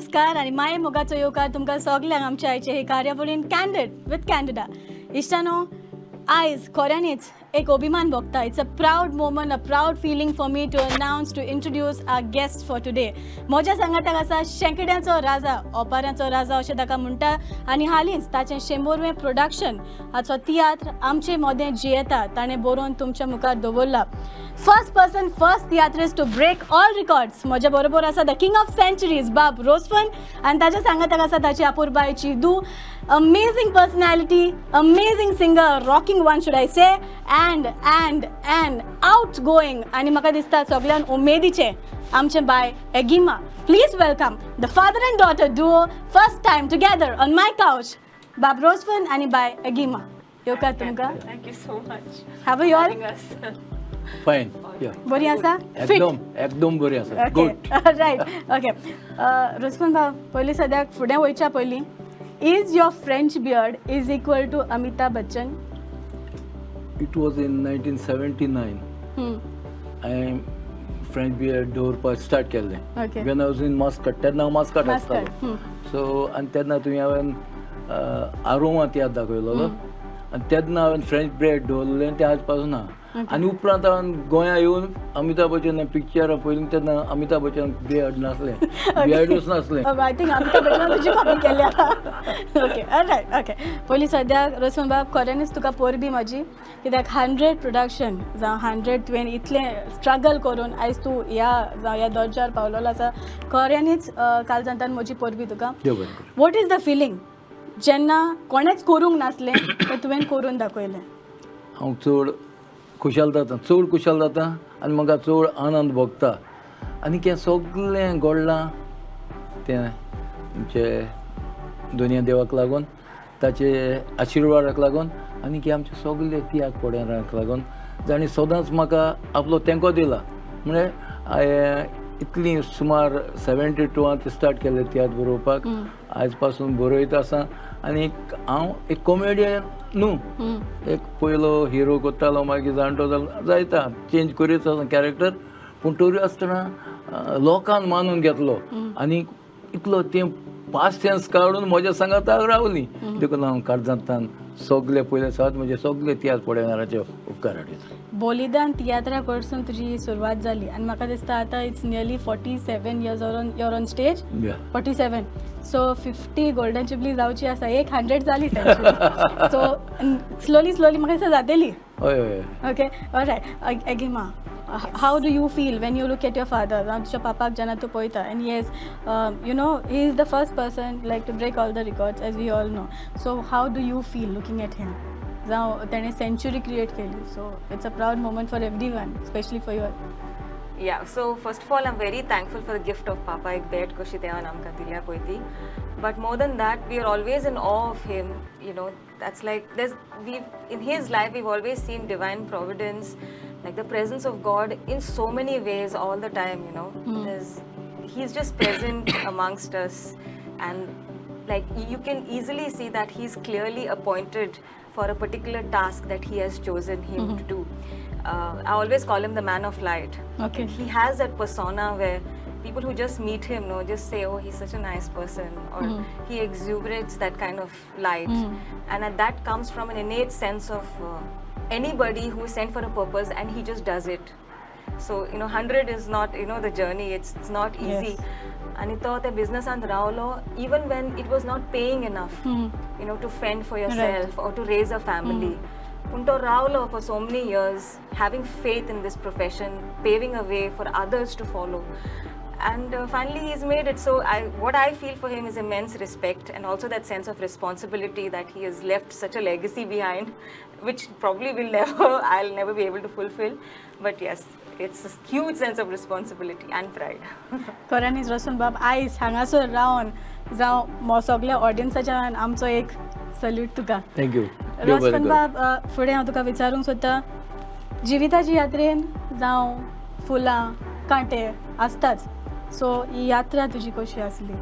नमस्कार आनी माये मोगाचो येवकार तुमकां सगल्यांक आमच्या आयचे हे कार्यावळीन कॅन्डीड विथ कॅन्डिडा. इश्टानो, आयज खऱ्यांनीच एक अभिमान भोगता. It's a proud moment, a proud feeling for me to announce, to introduce our guest for today. म्हज्या सांगाताक आसा शेंकड्यांचो राजा, ओपाऱ्यांचो राजा अशें ताका म्हणटा आनी हालींच ताचें 100वें प्रोडक्शन हाचो तियात्र आमचे मोदें जियेता ताणें बरोवन तुमच्या मुखार दवरला. First person, first tiatrist to break all records. म्हज्या बरोबर आसा the king of centuries बाब रोजफन आनी ताच्या सांगाताक आसा ताची अपुरबायची धूव, amazing personality, amazing singer, rocking one should I say, and outgoing आनी म्हाका दिसता सगळ्यान उमेदीचे आमचे बाय एगिमा. Please welcome the father and daughter duo, first time together on my couch, बाब रोजफन आनी बाय एगिमा. येवकार तुमकां. Thank you so much. How are you all? Having us. Fine. बरी आसा? फिट? एकदम एकदम बरी आसा. गुड. Right, okay. रोजफन भाव, पयलीं सद्याक फुडें वयच्या पयलीं, is your French beard is equal to Amitabh Bachchan? It was in 1979 हांवें फ्रेंच बियर्ड दवरपाक स्टार्ट केल्लें. When I was in Mascot, तेन्ना हांव मास्कट आसतालो. सो आनी तेन्ना तुवें हांवें आरोमा तियात्र दाखयलोलो आनी तेन्ना हांवें फ्रेंच बियर्ड दवरलें, तें आज पासून ना. आनी उपरांत हांवें गोंया येवन अमिताभ बच्चन पिक्चरां पळयलीं, तेन्ना अमिताभ बच्चन बियर्ड नासलें, बियर्डूच नासलें. I think Amitabh Bachchan तुजी कॉपी केल्या. Okay, right, okay. पयलीं सद्याक रोसन बाब, खऱ्यांनीच तुका परबी म्हाजी, कित्याक 100 प्रोडक्शन जावं 100 तुवें इतलें स्ट्रगल करून आयज तूं ह्या जावं ह्या दर्जार पावलेलो आसा. खऱ्यांनीच कालजांतान म्हजी परबी तुका. देव बरें करूं. What is the feeling जेन्ना कोणेंच करूंक नासलें तें तुवें करून दाखयलें? हांव चड खुशाल जाता, चड खुशाल जाता आनी म्हाका चड आनंद भोगता. आनी हें सगळें घडलां तें आमचे दोनया देवाक लागून, ताचे आशिर्वादाक लागून आनी की आमचे सगळे तियात्र पडेरांक लागून, जांणी सदांच म्हाका आपलो तेंको दिला. म्हळ्यार हांवें इतली सुमार 72 स्टार्ट केले तियात्र बरोवपाक, आयज पासून बरयत आसा. आनी हांव एक कॉमेडियन न्हू, एक पयलो हिरो करतालो, मागीर जाणटो जालो, जायता चेंज करीत आसा कॅरेक्टर, पूण तरी आसतना लोकान मानून घेतलो आनी इतलो तें पासियेंस काडून म्हज्या सांगाताक रावली. देखून हांव काळजांतल्यान सगळे पयले सात म्हजे सगळे तियात्र पळयणाराचे उपकार हाडटा. बलिदान तियात्रा कडसून तुजी सुरवात जाली आनी म्हाका दिसता आतां it's nearly 47 years you're on stage. 47, so 50 golden jubilee जावची आसा. एक 100 जाली, सो स्लोली स्लोली म्हाका दिसता जातली. हय हय ओके, रायट. एगिमा, how do you feel when you look at your father, तुज्या पापाक जेन्ना तूं पळयता? And yes, he is the first person like to break all the records, as we all know. So how do you feel looking at him, जावं तेणें sanctuary create केली? So it's a proud moment for everyone, specially for your Yeah, so first of all, I'm very thankful for the gift of Papa, एक भेट कशी देवान आमकां दिल्या पळय ती. But more than that, we are always in awe of him. That's like there's we've in his life we've always seen divine providence, like the presence of God in so many ways all the time. There's he's just present amongst us, and like you can easily see that he's clearly appointed for a particular task that he has chosen him to do. I always call him the man of light. Like, he has that persona where people who just meet him just say, "Oh, he's such a nice person," or he exuberates that kind of light, and that comes from an innate sense of anybody who is sent for a purpose, and he just does it. So 100 is not the journey. It's not easy. आणि तो त्या बिझनेसांत रावलो even when it was not paying enough to fend for yourself or to raise a family. पूण तो रावलो for so many years, having faith in this profession, paving a way for others to follow. And finally, he's made it. So, what I feel for him is immense respect and also that sense of responsibility that he has left such a legacy behind, which probably will never, I'll never be able to fulfill. But yes, it's a huge sense of responsibility and pride. खऱ्यांनीच रोशन बाब, आयज हांगासर रावन जावं सगल्या ऑडियन्साच्या आमचो एक salute तुका. Thank you. रोशन बाब, फुडें हांव तुका विचारूंक सोदता, जिविताची यात्रेन जावं फुलां कांटे आसताच, सो ही यात्रा तुजी कशी आसली?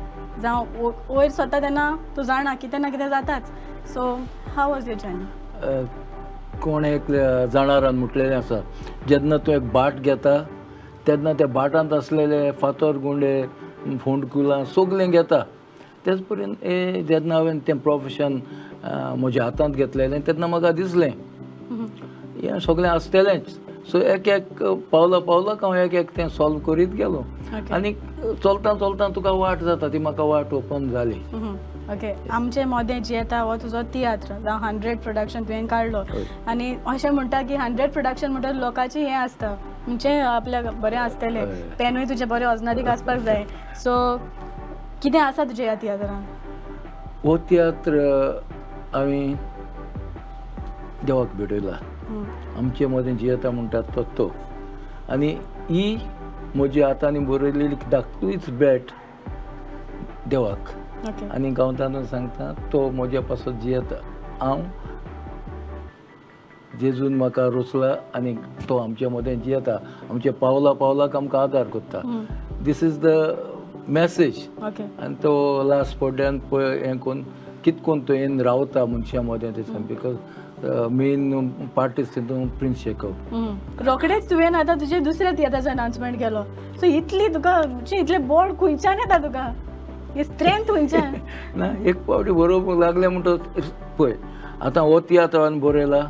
जावं वयर सरता तेन्ना तूं जाणा कितें ना कितें जाताच, so how was your journey? कोण एक जाणारान म्हटलेलें आसा, जेन्ना तूं एक भाट घेता तेन्ना त्या भाटांत आसलेले फातर गुंडे फोंडकुलां सगलें घेता. तेच पर्यंत जेन्ना हांवें तें प्रोफेशन म्हज्या हातांत घेतलेलें तेन्ना म्हाका दिसलें हें सगळें आसतलेंच. सो एक एक पावला पावलाक हांव एक एक तें सॉल्व करीत गेलो आनी चलता चलता तुका वाट जाता ती म्हाका वाट ओपन जाली. ओके, आमचे मोदें जियेता हो तुजो तियात्र जावं 100 प्रोडक्शन तुवें काडलो आनी अशें म्हणटा की 100 प्रोडक्शन म्हणटा लोकांचें हें आसता म्हणजे आपल्याक बरें आसतलें, पेनूय तुजें बरें अजनादीक आसपाक जाय. सो कितें आसा तुज्या ह्या तियात्रान? हो तियात्र हांवें देवाक भेटयला. आमचे मदें जियेता म्हणटात तो तो आनी ही म्हज्या हातांनी बरयलेली धाकटूच भेट देवाक. आनी हांव सांगता तो म्हज्या पासत जियेता. हांव जेजून म्हाका रोसला आनी तो आमचे मदें जियेता, आमच्या पावला पावलाक आमकां आदार करता. This is the message. आनी तो लास्ट पड्ड्यान पळय हें करून कित करून तो येवन रावता मनशां मदें तें because main artist तितून प्रिन्स जेकब. रोखडेच तुवें आतां तुजें दुसऱ्या तियात्राचो अनाउन्समेंट केलो. सो इतली तुका इतलें बोर्ड खंयच्यान येता तुका, ही स्ट्रेंथ खंयच्यान? ना, एक पावटी बरोवपाक लागलें म्हणटच पळय आतां हो तियात्र हांवें बरयला,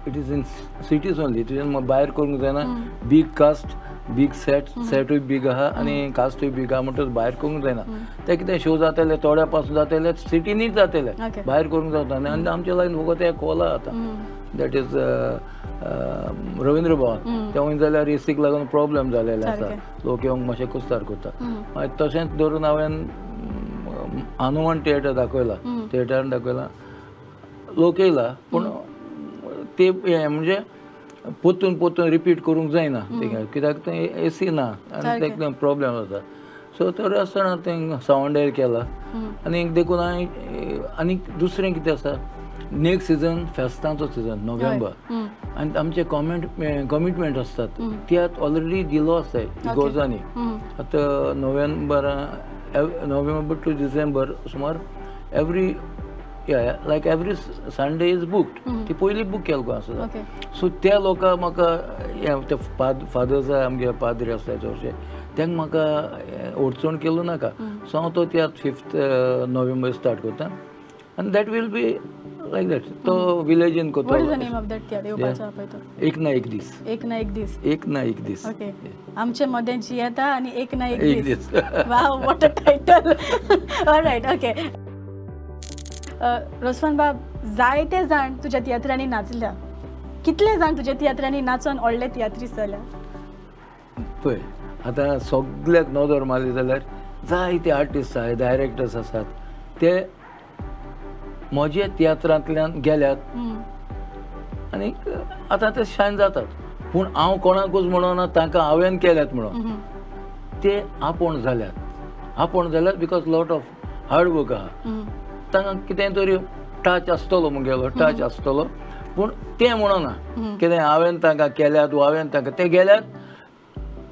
it is in cities only, तुज्यान भायर करूंक जायना. बीग कास्ट बीग सेट, सेटूय बीग आहा आनी कास्टूय बीग आहा म्हणटच भायर करूंक जायना. ते कितें शो जातले थोड्या पासून जातले सिटीनीच जातले, भायर करूंक जाता. आनी आमच्या लागीं फकत एक हॉल आहा आतां, that is Ravindra Bhavan. तें वयता जाल्यार एसीक लागून प्रॉब्लम जालेले आसा, लोक येवंक मातशें कुस्तार करता. मागीर तशेंच धरून हांवें हनुमान थिएटर दाखयला, थिएटरान दाखयला, लोक येयला पूण ते हें म्हणजे पोत्तून पोत्तून रिपीट करूंक जायना कित्याक तें एसी ना आनी तें प्रॉब्लम जाता. सो तर आसतना तें सावंड केला आनी देखून हांवें आनी दुसरें कितें आसा, नेक्स्ट सिजन फेस्तांचो सिजन नोव्हेंबर आनी आमचे कमिटमेंट आसतात तियात्र ऑलरेडी दिलो आसता इगोर्जांनी. आतां नोव्हेंबर टू डिसेंबर सुमार every like every Sunday is booked. ती पयली बूक केल्लो आसा. सो त्या लोकांक म्हाका ते फादर्स आमगे पाद्री आसता चडशे तांकां म्हाका अडचण केलो नाका. सो हांव तो तियात्र 5 नोव्हेंबर स्टार्ट करता आनी that will be like that. तो विलेजीन करता. एक ना एक दीस. एक ना एक दीस. एक ना एक दीस. ओके, आमचे मदें जियेता आनी एक ना एक दीस. Wow, what a title. Alright, okay. Rosvan बाब, जायते जाण तुज्या तियात्रांनी नाचल्या, कितले जाण तुज्या तियात्रांनी नाचून व्हडले तियात्रीस्त जाल्या? पळय आतां सगल्याक नदर मारली जाल्यार जायते आर्टिस्ट आसात, डायरेक्टर्स आसात, ते म्हज्या तियात्रांतल्यान गेल्यात आनी आतां ते शायन जातात. पूण हांव कोणाकूच म्हणना तांकां हांवें केल्यात म्हणून, ते आपूण जाल्यात, आपूण जाल्यात because lot of hard work आहा. तांकां कितें तरी टच आसतलो, मुगेलो टच आसतलो, पूण तें म्हणना कितें हांवें तांकां केल्यात वा हांवें तांकां ते गेल्यात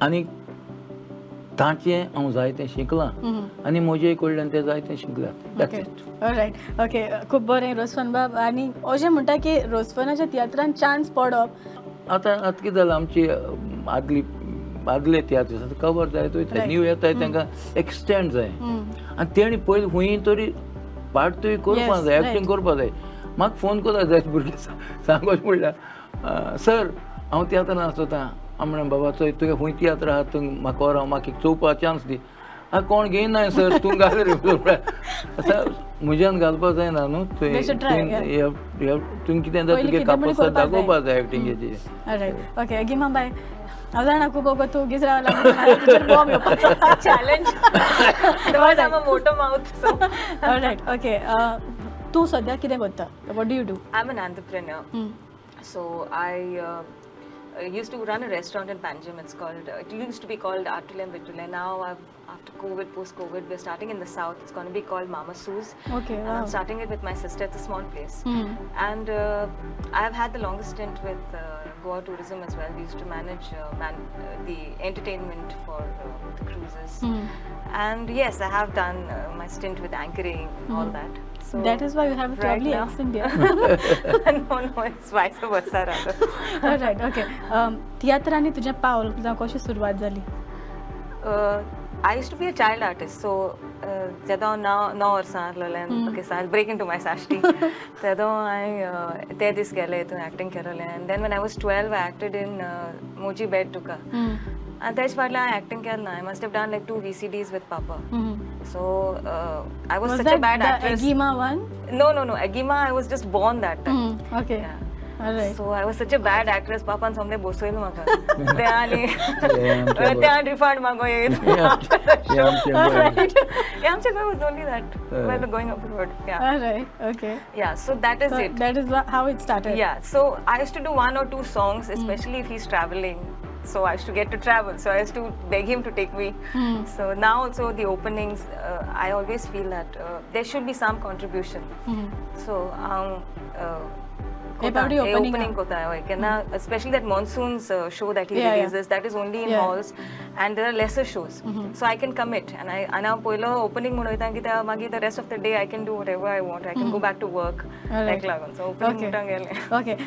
आनी तांचें हांव जायतें शिकलां आनी म्हजे कडल्यान ते जायतें शिकल्यात. रायट, ओके, खूब बरें रोसवन बाब. आनी अशें म्हणटा की रोसवनाच्या तियात्रान चान्स पडप आतां आतां कितें जालां, आमची आदली आदले तियात्र कवर जायत वयता, न्यू येताय तांकां एक्सटेंड जाय आनी तेणी पयलीं खंय तरी पार्टूय करपाक जाय, एक्टींग करपाक जाय. म्हाका फोन करता जायत भुरगे सांगोच म्हणल्यार सर हांव तियात्रान आसता. हांव म्हणलें बाबा चोय तुगे खंय तियात्र आहा तूं म्हाका व्हर, हांव म्हाका एक चोवपाक चान्स दी. आं कोण घेयना सर, तूं घाल रे. म्हज्यान घालपाक जायना न्हू, तुवें कितें जाता तुगे कापसाद दाखोवपाक जाय एक्टिंगेची. ओके गिमा बाय, हांव जाणा खूब वगत तूं ओगीच रावला तुजेर बॉम्ब येवपाचो challenge. Otherwise I'm a motor mouth. So. All right, okay. तूं सद्या कितें करता? What do you do? I'm an entrepreneur. So I used to run a restaurant in Panjim. It's called, it used to be called Atule and Bitule. Now I've, after COVID, post-COVID, we're starting in the south. It's going to be called Mama Sue's. Okay, wow. And I'm starting it with my sister. It's a small place. And I've had the longest stint with Goa Tourism as well. We used to manage the entertainment for the cruises. And yes, I have done my stint with anchoring and all that. So that is why you have a right lovely now. accent here. No, no, it's vice versa rather. All right, okay. तियात्रांनी तुजें पावल जावं कशी सुरवात जाली? I used to be a child artist. So जेदो हांव 9 वर्सां आसलोलें, okay, so I'll break into my Sashti. तेदो हांवें ते दीस गेले हितून acting केलोलें. And then when I was 12 I acted in Moji Bed Tuka. आनी तेज फाटल्यान हांवें एक्टिंग केलें ना. I must have done like 2 VCDs with papa. So I was such a bad actress. Agima one? No. Agima, I was just born that time. Okay. Yeah. All right. So I was such a bad actress. पापान सोमले बसयलो म्हाका. ते आनी ते आनी refund मागो येत. All right. Yeah, आमच्या Goa was only that while going abroad. Yeah. All right. Okay. Yeah, so that is So it. that is how it started. Yeah, so I used to do 1 or 2 songs, especially if he's traveling. So I used to get to travel. So I used to beg him to take me. So now also the openings, I always feel that there should be some contribution. So opening kota hai kenna, especially that monsoons show that he releases, that is only in halls and there are lesser shows. So I can commit and I now poilo opening म्हणून वयता की त्या मागीर the rest of the day I can do whatever I want. I can go back to work. ताका लागून so opening म्हणटा गेलें. Okay.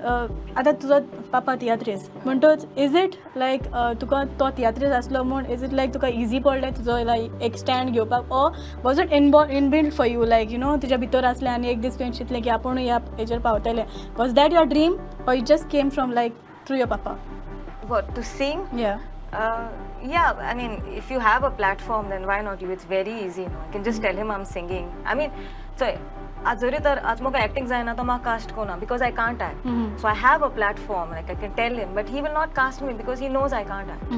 आतां तुजो पापा तियात्रीस म्हणटच is it लायक तुका तो तियात्रीस आसलो म्हूण is it लायक तुका इजी पडलें तुजो लायक एक स्टँड घेवपाक or was it inbuilt for you like you know तुज्या भितर आसलें आनी एक दीस तुवें चिंतलें की आपूण ह्या हेजेर पावतलें? Was that your dream or it just came from like through your papa? What, to sing? Yeah. Yeah, I mean, if you have a platform, then why not you? It's very easy, you know. I can just tell him I'm singing. I mean, so आज जरी तर आज म्हाका acting जायना तो म्हाका caste कोना because I can't act. So I have a platform, like I can tell him, but he will not cast me because he knows I can't act.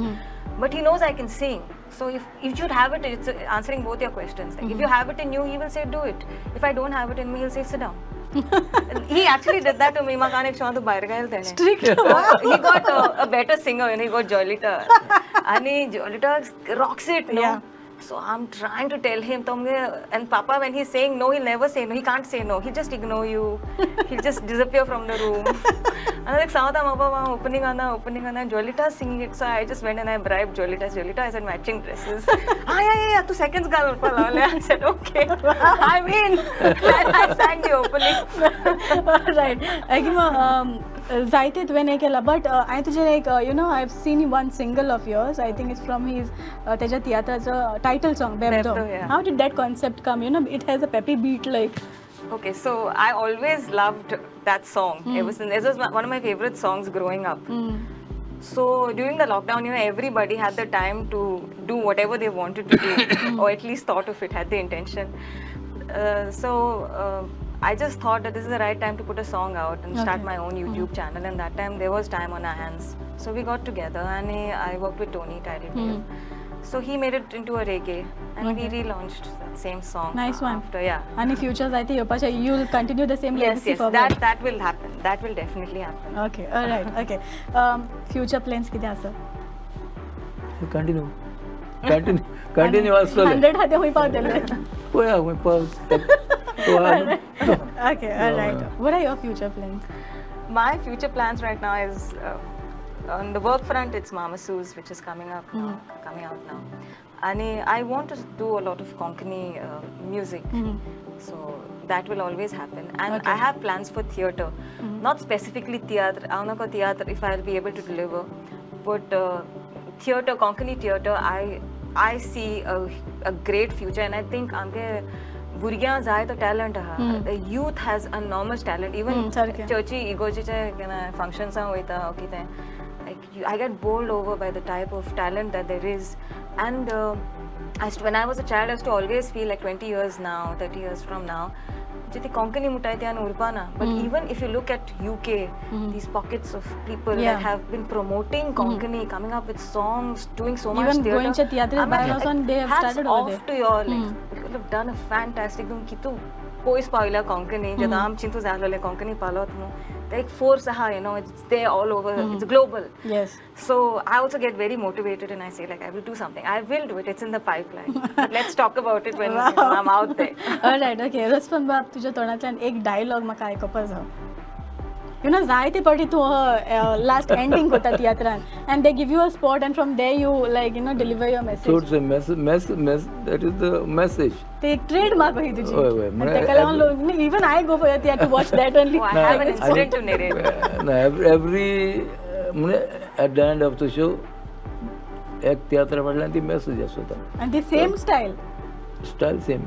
But he knows I can sing. So if you should have it, it's answering both your questions. Like if you have it in you, he will say do it. If I don't have it in me, he'll say sit down. He actually did that to me. म्हाका आनी एक show भायर घायल तेणें. Strict. He got a better singer and he got Jolita. And Jolita rocks it, no? Yeah. So I'm trying to tell him, and Papa, when he's saying no, he'll never say no. He can't say no. He'll just ignore you. He'll just disappear from the room. And I'm like, Savata, Papa, opening ana, Jolita singing it. So I just went and I bribed Jolita. Jolita, I said, matching dresses. Ah, yeah, 2 seconds gal. I said, okay. I'm in. And I sang the opening. All right. Agima, जायते तुवें हें केलां, but हांवें तुजें एक you know I have seen one single of yours. I think it's from his तेज्या तियात्राचो title song Bebdo. How did that concept come? You know it has a peppy beat like. Okay, so I always loved that song. It was one of my favorite songs growing up. So during the lockdown, you know, everybody had the time to do whatever they wanted to do, or at least thought of it, had the intention. So I just thought that this is the right time to put a song out and start my own YouTube channel. And that time there was time on our hands. So we got together and I worked with Tony Tidal. So he made it into a reggae and we relaunched that same song. Nice one. After, yeah. And in future, I think you will continue the same legacy. Yes, yes, that will happen. That will definitely happen. Okay, all right, okay. Future plans कितें आसा? Continue. Continue आसतलें. 100 हाते हुंय पावतले? पळया हुंय पावता. Okay, all right. What are your future plans? My future plans right now is on the work front, it's Mama Sue's, which is coming up now, coming out now. And I want to do a lot of Konkani music. So that will always happen. And I have plans for theatre. Not specifically theatre, I theatre if I'll be able to deliver. But theatre, Konkani theatre, I see a great future. And I think आमके भुरग्यां जाय तो talent आहा. The youth has enormous talent. Even चर्ची इगोर्जीचे फंक्शन्सां वयता ओ कितें, like I get bowled over by the type of talent that there is. And when I was a child, I used to always feel like 20 years now, 30 years from now, जी ती कोंकणी म्हणटाय ती आनी उरपा ना. But even if you look at UK, these pockets of people that have been promoting Konkani, coming up with songs, doing so much theatre. Even गोंयचे तियात्र भायर वचून they have started over there. Hats off to you all, like you have done a fantastic. तुमी कितू पयस पावयल्या कोंकणी, जेन्ना आम चिंतू जाय आसलोलें कोंकणी पावलोत न्हू, ते एक फोर्स आहा, you know, it's there all over, it's global. Yes. So I also get very motivated and I say like I will do something. I will do it. It's in the pipeline. But let's talk about it when you know, I'm out there. All right, okay. Rustam बाब, तुझ्या तोंडांतल्यान एक dialogue म्हाका आयकुपाक जाय. You know, जायते पाटी तूं लास्ट एंडिंग कोता तियात्रान and they give you a spot and from there you like you know deliver your message. So it's a message, that is the message. ते एक ट्रेडमार्क ही तुजी. हय हय. ताका लागून even I go for your tiatr to watch that only. I have an incident to narrate. Every म्हणजे at the end of the show एक तियात्रा फाटल्यान ती मॅसेज आसता. आनी ती same style. Style same,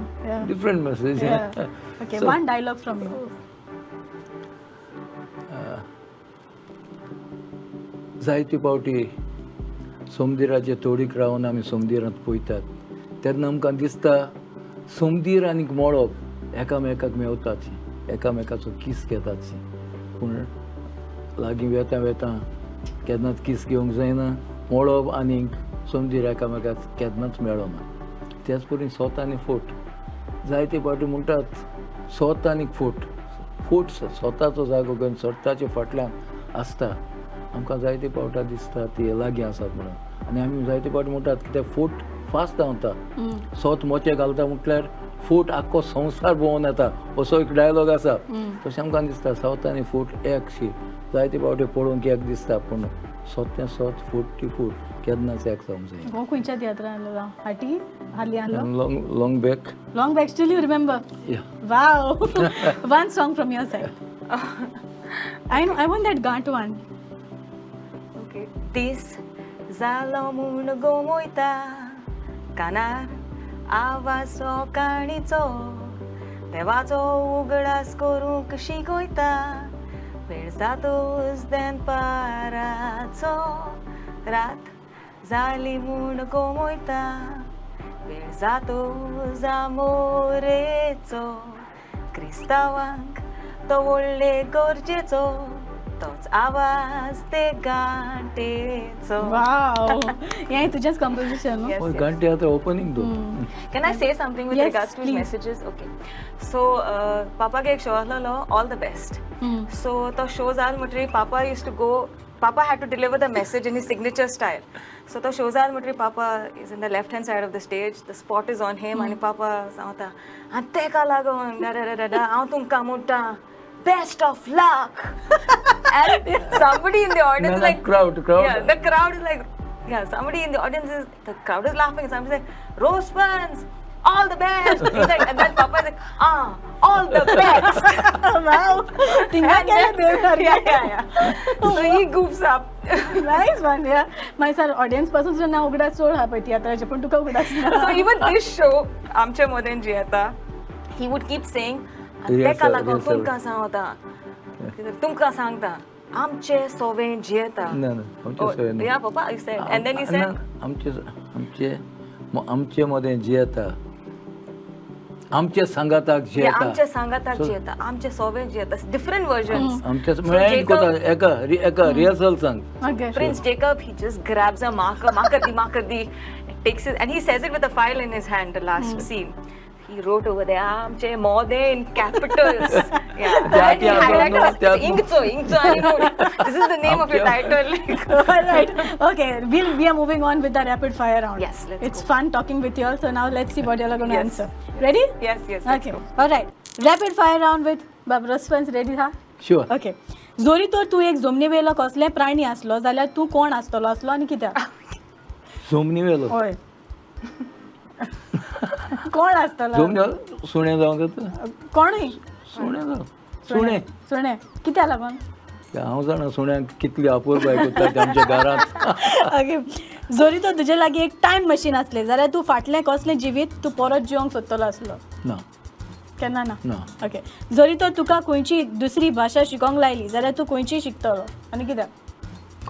different message. Okay, one dialogue from you. जायते फावटी सोमदिराचे तोडीक रावन आमी सोमदिरांत पळयतात तेन्ना आमकां दिसता सोमदीर आनीक मळब एकामेकाक मेवताची, एकामेकाचो कीस घेताची. पूण लागीं वेता वेता केन्नाच कीस घेवंक जायना, मळब आनीक सोमदीर एकामेकाक केन्नाच मेळना. त्याच परी सोत आनी फोट जायते फावटी म्हणटात सोत आनी फोट, फोट सोताचो जागो घेवन सोताच्या फाटल्यान आसता. आमकां जायते फावटा दिसता ती लागीं आसात म्हणून, आनी आमी जायते फावटी म्हणटात की ते फोट फास्ट धांवता, सोत मोचे घालता म्हटल्यार फोट आख्खो संवसार भोंवन येता असो एक डायलॉग आसा. तशें आमकां दिसता सोत आनी फोट एकशी जायते फावटी पळोवंक एक दिसता, पूण सोत तें सोत, फोट ती फोट, केन्नाच एक जावंक जायना. हो खंयच्या तियात्रान आसलो? हाटी हाली आसलो? Long long back. Long back, still you remember? Yeah. Wow. One song from your side. I know, I want that गांठ one. Okay. दीस जालो म्हूण गोमोयता कानार आवाज सोकाणीचो, देवाचो उगडास करूंक शिकयता, वेळ जातोच दनपाराचो, रात जाली म्हूण गोमोयता, वेळ जातोच आमोरेचो, क्रिस्तांवांक तो व्हडले गरजेचो, तोच आवाज ते गांटेचो. वाव, हें तुजेंच कंपोजिशन? Yes, yes. घांटी आतां ओपनींग दो. Can I say something with Yes, regards to his please. messages? Okay. So, पापाक एक शो आसलेलो, ऑल the best. सो तो शो जाल म्हणटकीर पापा used to go, papa had to deliver the message in his signature style. So तो show जाल म्हणटकीर पापा is in the left hand side of the stage, the spot is on him, आनी पापा सांगता आनी तेका लागून डा डा डा डा हांव तुमकां म्हणटा best of luck. And somebody in the audience No, is no, like, crowd, crowd. Yeah, the crowd is like, yeah, somebody in the audience is, the crowd is laughing. Somebody's like, Rosefans, all the best. He's like, and then Papa is like, ah, all the best. Wow, थिंगा And केलें then- Deonar. Yeah. So he goofs up. Nice one, या. मागीर sir audience पासून सुद्दां ना उगडास चड आहा पळय तियात्राचे, पूण तुका उगडास ना. So even this show, आमच्या मदें जे येता, he would keep saying, Rehearsal, तेका लागून rehearsal. तुमकां सांगता, तुमकां सांगता, आमचे सोवें जियेता. ना ना, आमचे सोय ना. Yeah, Papa, you said. And then he said, ना, आमचे आमचे आमचे मदें जियेता, आमचे सांगाताक Yeah, जियेता, आमच्या सांगाताक जियेता, आमचे सोवें जियेता, डिफरंट वर्जन्स. आमचे म्हळ्यार एंड कोता एका एका रिहर्सल सांग. Okay. Prince Jacob, he just grabs a marker, marker di, marker di, takes it, and he says it with a file in his hand, the last scene. He wrote over there, आमचे मोदे in capitals. Yeah. त्या And he highlighted त्या इंकचो, इंकचो, आणि wrote, this is the name of your title. All right. Okay. We are moving on with the rapid fire round. Yes, let's It's go. fun talking with you all. So now let's see what you all are going to Yes. answer. Ready? Yes, yes, let's Okay. go. All right. Rapid fire round with Bab Rosfans. Ready, ha? Sure. Okay. जोरी तर तूं एक जमनी वयलो कसलें प्राणी आसलो जाल्यार तूं कोण आसतलो आसलो आनी कित्याक? जोमनी वेलो. हय, कोण आसतलो? जोमनी सुणें जावंक जाता. कोणूय. सुणें जावं, सुणें. सुणें कित्याक लागून? हांव जाणा सुण्यांक कितली अपुरबाय करता ते आमच्या घरांत. ओके. जोरी तर तुजे लागीं एक टायम मशीन आसलें जाल्यार तूं फाटलें कसलें जिवीत तूं परत जिवंक सोदतलो आसलो? ना. केन्ना ना? ना. ओके. जरी तर तुका खंयची दुसरी भाशा शिकोंक लायली जाल्यार तूं खंयची शिकतलो आनी कित्याक?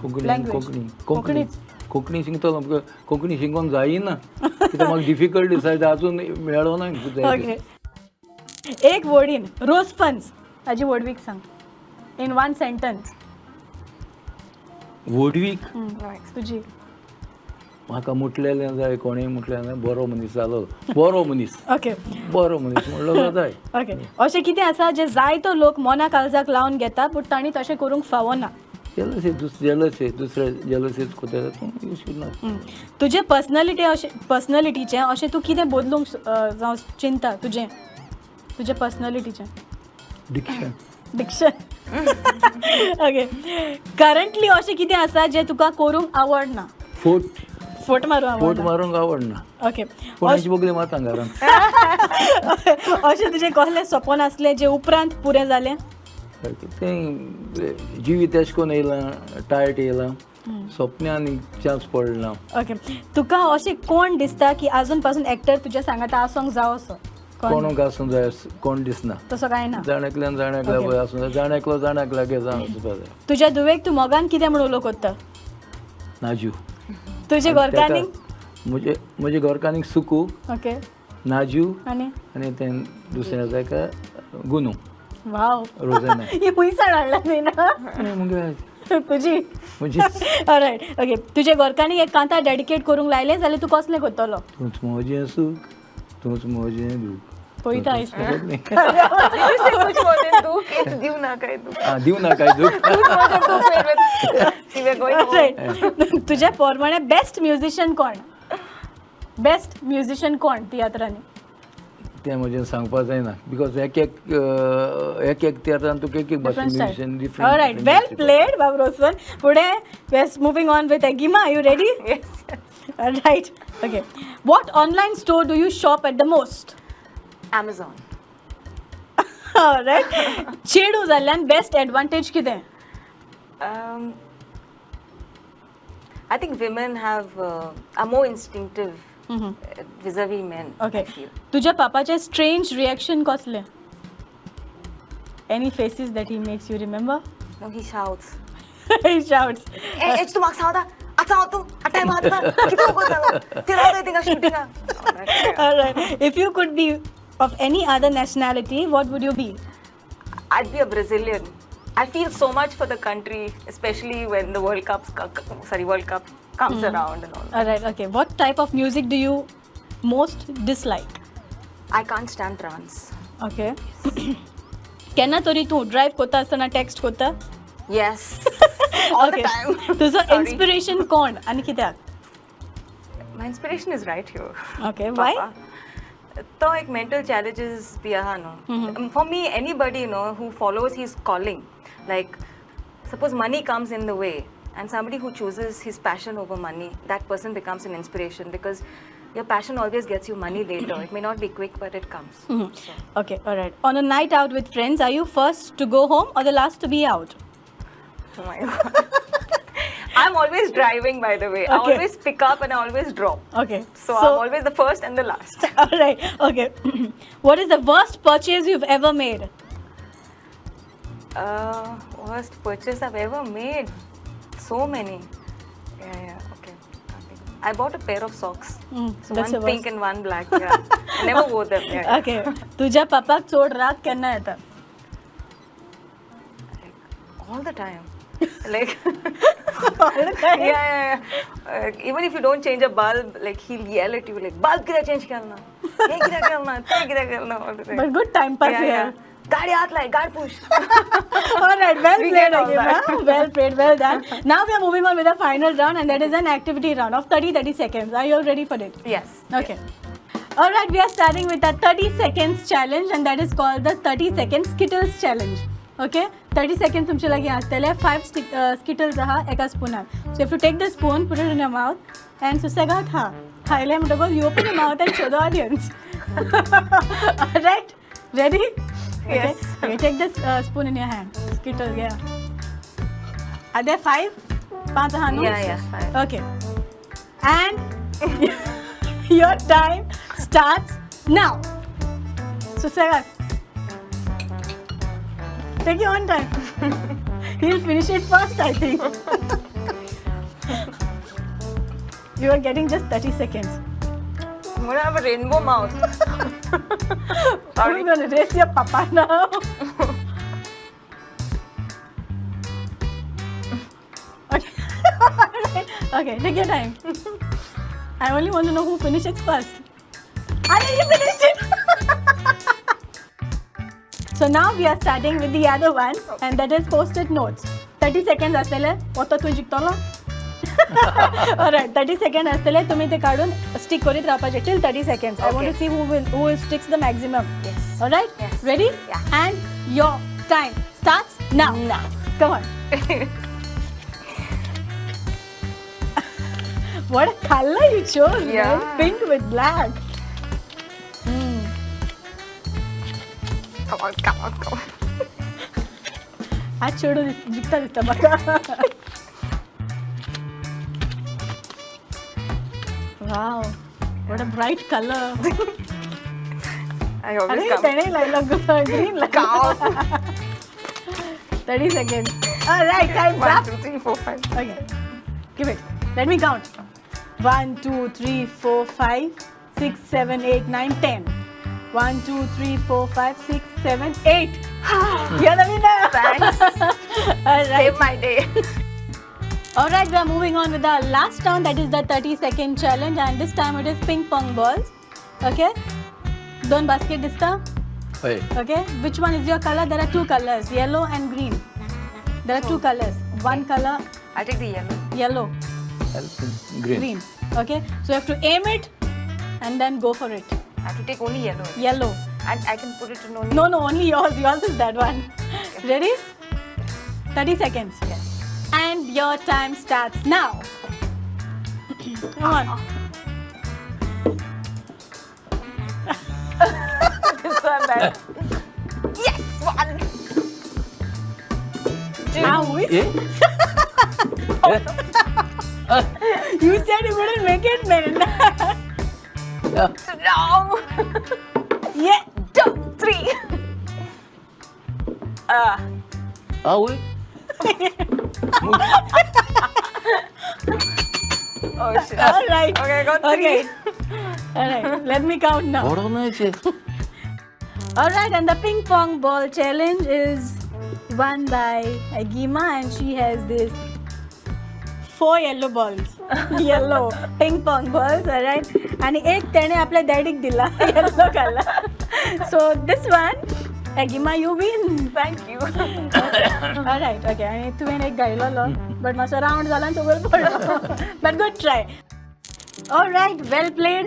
कोंकणी. Language. Konkani. Konkani. कोंकणीच. कोंकणी शिकतलो, कोंकणी शिकोंक जायना कित्याक म्हाका डिफिकल्ट दिसा, अजून मेळना. ओके. एक वर्डीन रोजफन्स हाजी व्हडवीक सांग, इन वन सेंटन्स. व्हडवीक? तुजी. म्हाका म्हटलेलें जाय, कोणें म्हटलें बरो मनीस जालो, बरो मनीस. ओके. बरो मनीस म्हणलो जाय. ओके. अशें कितें आसा जें जायतो लोक मना काळजाक लावन घेता पूण तांणी तशें करूंक फावना? जेलसी. जेलसी, दुसरे जेलसीच कोता तूं, you should not. तुजे पर्सनॅलिटी अशें, पर्सनॅलिटीचें अशें तूं कितें बदलूंक जावं चिंता तुजें, तुजे पर्सनॅलिटीचें? डिक्शन. डिक्शन. ओके. करंटली अशें कितें आसा जें तुका करूंक आवडना? फोट. फोट मारूंक फोट आवडना? मारूंक आवडना. ओके. कोणाची बगली मारता घरांत. अशें तुजें कसलें सपन आसलें जें उपरांत पुरें जालें? तें जिवीत एशें कोन्न येयलां, टायट येयलां. स्वप्नान चान्स पडलो ना. ओके, तुका अशें कोण दिसता की आजून पासून एक्टर तुज्या सांगाता आसूंक जावो असो? कोणूक आसूंक जाय कोण दिसना. तसो कांय ना. जाण एकल्यान जाण एकल्या पळय आसूंक जाय, जाण एकलो जाण एकल्यागे जाण वचपा जाय. तुज्या धुवेक तूं मोगान कितें म्हूण उलो कोत्ता? नाजू. तुजे घरकान्नीक? म्हजे म्हजे घरकान्नीक सुकू. ओके. नाजू आनी आनी तें दुसरें ताका गुनू. वाव, रोजना. ही हुंयसाण हाडला न्ही ना मुगे तुजी? म्हजी. All right, okay. तुजे घरकान्नीक एक कांतार डेडिकेट करूंक लायलें जाल्यार तूं कसलें करतलो? तूंच म्हजें सूख, तूंच म्हजें दूख. पळयता. दिव ना काय दिव ना काय दूख. तुज्या प्रमाणे बेस्ट म्युझिशियन कोण? बेस्ट म्युझिशियन कोण तियात्रांनी? तें म्हजें सांगपा जायना because एक एक एक एक तियात्रान तुका एक एक भाशेन musician different. Alright, well played बाब रोसन. फुडें we're moving on with Agima. Are you ready? Yes. Alright, okay. What online store do you shop at the most? Amazon. Alright. चेडू जाल्ल्यान बेस्ट एडवांटेज कितें? I think women have are more instinctive vis-a-vis men. Okay. तुझ्या पापाचे strange reaction कसले? Any faces that he makes you remember? No, he shouts. He shouts. ए तू म्हाका सांगता आतां हांव तूं आतां मारता कितें करता ते रावता थिंगा शुटिंगा. Alright. If you could be of any other nationality, what would you be? I'd be a Brazilian. I feel so much for the country, especially when the World Cup comes around and all. All right, okay. What type of music do you most dislike? I can't stand trance. Okay. केन्ना तरी तूं drive करता आसतना text करता? Yes. All the time. तुजो inspiration कोण आनी कित्याक? My inspiration is right here. Okay, why? तो एक मेंटल चैलेंजेस भी आहा न्हू. For me, anybody, you know, who follows his calling, like suppose money comes in the way and somebody who chooses his passion over money, that person becomes an inspiration because your passion always gets you money later. It may not be quick, but it comes. So. Okay, all right. On a night out with friends, are you first to go home or the last to be out? Oh my God. I'm always driving, by the way. Okay. I always pick up and I always drop. Okay. So I'm always the first and the last. All right. Okay. What is the worst purchase you've ever made? Worst purchase I've ever made? So many. Yeah, okay. I bought a pair of socks. So one pink and one black. Yeah. I never wore them. Yeah. Okay. तुझ्या पापाक चोड राग केन्ना येता? Like, all the time. Like, all the time? Yeah. Even if you don't change a bulb, like he'll yell at you like, bulb kida change karna? Hey kida karna? Te kida karna? All the time. But good time pass here. Yeah. Gaadi haath lai, gaad push. All right, well played, Agima. Well played, well done. Now we are moving on with the final round, and that is an activity round of 30 seconds. Are you all ready for it? Yes. Okay. All right, we are starting with the 30 seconds challenge, and that is called the 30 second Skittles challenge. Okay, 30 seconds तुमचे लागी आसतले. 5 Skittles आहा एका स्पूनार. So if you take the spoon, put it in your mouth and सुसेगात खा. खायले म्हणटकच you open your mouth and show the audience. All right, ready? Yes. Okay, take this spoon in your hand. Skittles, yeah. Are there 5? 5 आहा न्हू? Yeah, 5. Okay. And your time starts now. सुसेगात. Take your own time. He'll finish it first, I think. You are getting just 30 seconds. I'm gonna have a rainbow mouth. We're gonna raise your papa now. Okay. Okay, take your time. I only want to know who finishes first. I think you finished it. So now we are starting with the other one, and that is post-it notes. 30 seconds आसतले, ओतो तूं जिखतलो. Alright, 30 seconds आसतले, तुम्ही ते काढून stick करीत रावपाचे till 30 seconds. I want to see who sticks the maximum. Yes. Alright? Yes. Ready? Yeah. And your time starts now. Now. Come on. What a color you chose, Yeah. man. Pink with black. Come on, come on, come on. आज चेडू जिखता दिसता म्हाका. Wow, what a bright color. I always अरे come. तेणे लायलो green. Cow. 30 seconds. All right, time's 1, up. 2, 3, 4, 5. Okay, give it. Let me count. 1, 2, 3, 4, 5, 6, 7, 8, 9, 10. 1, 2, 3, 4, 5, 6, 7, 8. You're the winner. Thanks. All right. Save my day. All right, we are moving on with the last round, that is the 30-second challenge, and this time it is ping pong balls. Okay? Don basket दिसता? हय. Okay? Which one is your color? There are two colors, yellow and green. There are two colors. One color I'll take the yellow. Yellow, green. Green. Okay? So you have to aim it and then go for it. I have to take only yellow. Yellow. And I can put it in only. No, no, only yours. Yours is that one. Ready? 30 seconds. Yes. And your time starts now. Come on. This one bad. Yes, 1. 2. Ow. A You said you wouldn't make it, man. No. Yeah. 2, 3. आवय. Oh shit. All right. Okay, I got 3. Okay. All right. Let me count now. बरो न्हय. All right, and the ping pong ball challenge is won by Agima, and she has this 4 yellow balls. Yellow ping pong balls, all right. आणि एक त्याने आपल्या डॅडीक दिला yellow color. So this one, Agima, you win. Thank you. All right, okay. आणि तुवें एक गायलोलो, but मातसो round जाला आनी सगळो पडलो. But good try. All right, well played.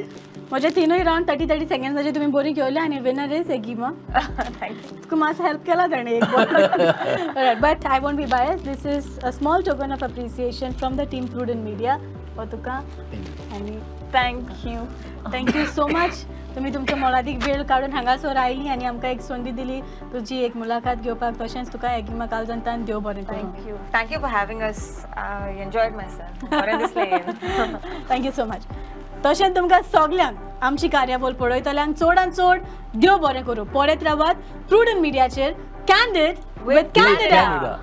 म्हजे तिनूय राउंड 30-30 सेकंड्साचे तुमी बरी घेवले आनी winner is Agima. Thank you. तुका मातसो हेल्प केला ताणें एक. But I won't be bias. This is a small token of appreciation from the team Prudent Media हो तुका. आनी Thank you. Thank you so much. तुमी तुमचो मोलादीक वेळ काडून हांगासर आयली आनी आमकां एक संदी दिली तुजी एक मुलाखत घेवपाक. तशेंच तुका एगिमा कालजंतान देव बरें करूं. Thank you. Thank you for having us. I enjoyed myself. बरें दिसलें. Thank you so much. तशेंच तुमकां सगल्यांक आमची कार्यावळ पळयतल्यांक चडान चड देव बरें करूं. पळयत रावात प्रुडंट मिडियाचेर कॅन्डीड विथ कॅनडा. कॅनडा.